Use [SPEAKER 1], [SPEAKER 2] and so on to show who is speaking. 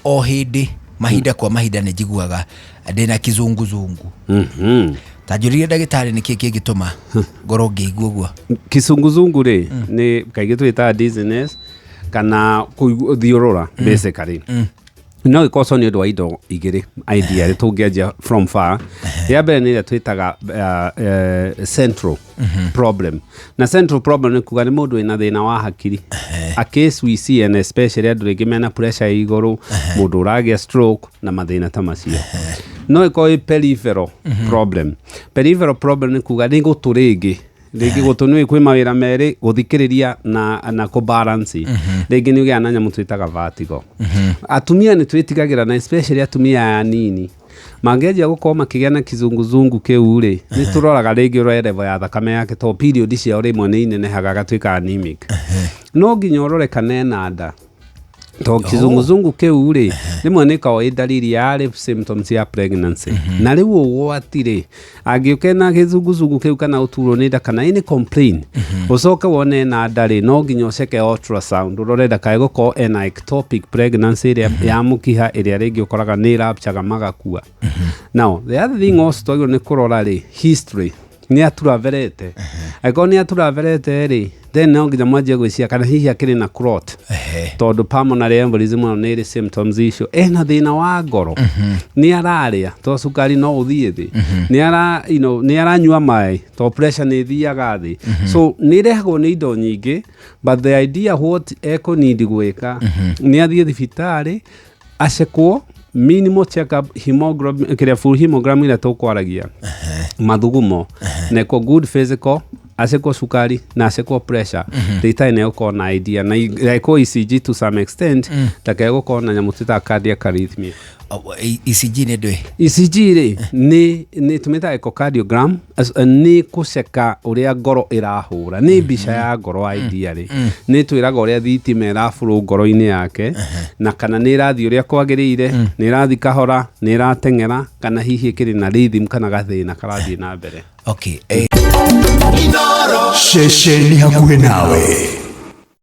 [SPEAKER 1] O hĩndĩ, mahinda kwa mahinda, nĩ njiguaga ndĩna kizunguzungu. Ta njũririe ndagĩtarĩ, nĩkĩ kĩngĩtũma ngorwo ngĩigua ũguo?
[SPEAKER 2] Kizunguzungu rĩ, nĩ kaingĩ twĩtaga dizziness kana thiũrũra. Basically no ĩkoco nĩ ũndũ wa indo igĩrĩ ideally. Tũngĩanjia from far, ya mbere nĩ ĩrĩa twĩtaga central problem. Na central problem nĩ kuga nĩ mũndũ wĩna thĩna wa hakiri, a case we see, and especially andũ rĩngĩ mena pressure ya igũrũ, mũndũ ũragĩa stroke na mathĩna ta macio. No ĩkorwo ĩ peripheral problem. Peripheral problem nĩ kuga nĩ gũtũ. Rĩngĩ gũtũ nĩ kwĩ mawĩra merĩ, gũthikĩrĩria na kũbalance. Rĩngĩ nĩ ũgĩaga na nyamũ twĩtaga vertigo. Atumia nĩ twĩtigagĩra, na especially atumia aya anini mangĩanjia gũkorwo makĩgĩa na kizunguzungu kĩu rĩ, nĩ tũroraga rĩngĩ ũrore level ya thakame yake, tondũ period ciao rĩmwe nĩ inenehaga, agatuĩka anemic. No nginya ũrore kana ena nda, tondũ kizunguzungu kĩu rĩ, rĩmwe nĩ ĩkoragwo ĩ dalili ya rĩ symptoms ya pregnancy. Na rĩu ũgwati rĩ, angĩũka na kizunguzungu kĩu kana ũturwo nĩ nda kana any complain, ũcoke wone ena nda rĩ, no nginya ũceke ultrasound ũrore ndakae gũkorwo ena ectopic pregnancy ĩrĩa ya mũkiha, ĩrĩa rĩngĩ ũkoraga nĩ ĩrapchaga magakua. Now the other thing also twagĩrĩirwo nĩ kũrora rĩ, history, nĩ aturaverete. Angĩkorwo nĩ aturaverete rĩ, then no nginya mwanjie gwĩciria kana hihi akĩrĩ na clot, tondũ pulmonary embolism ĩno nĩ ĩrĩ symptoms icio. Ena thĩna wa ngoro, nĩ ararĩa, tondũ cukari no ũthiĩ thĩ, nĩ ara you know, nĩ aranyua maĩ, tondũ pressure nĩ ĩthiaga thĩ. So nĩ ĩrehagwo nĩ indo nyingĩ, but the idea what ekũnidi gwĩka nĩ athiĩ thibitarĩ acekwo minimal check up, hemoglobin kĩrĩa, full hemogram ĩrĩa tũkwaragia, mathugumo, na ĩkwo good physical, acekwo cukari na acekwo pressure. Ndagĩtarĩ nĩ egũkorwo na idea na ekwo ECG to some extent, ndakae gũkorwo na nyamũ twĩtaga cardiac arrhythmia.
[SPEAKER 1] Oh, ECG nĩ ndũĩ?
[SPEAKER 2] ECG rĩ, nĩ tũmĩtaga echocardiogram, nĩ kũceka ũrĩa ngoro ĩrahũra, nĩ mbica ya ngoro. Idea rĩ, nĩ twĩraga ũrĩa thitima ĩrabũrũ ngoro-inĩ yake, na kana nĩ ĩrathiĩ ũrĩa kwagĩrĩire, nĩ ĩrathiĩ kahora, nĩ ĩrateng'era, kana hihi ĩkĩrĩ na rhythm kana gathĩna karathiĩ na mbere.
[SPEAKER 1] Okay.
[SPEAKER 3] Ceceni hakuhĩ nawe.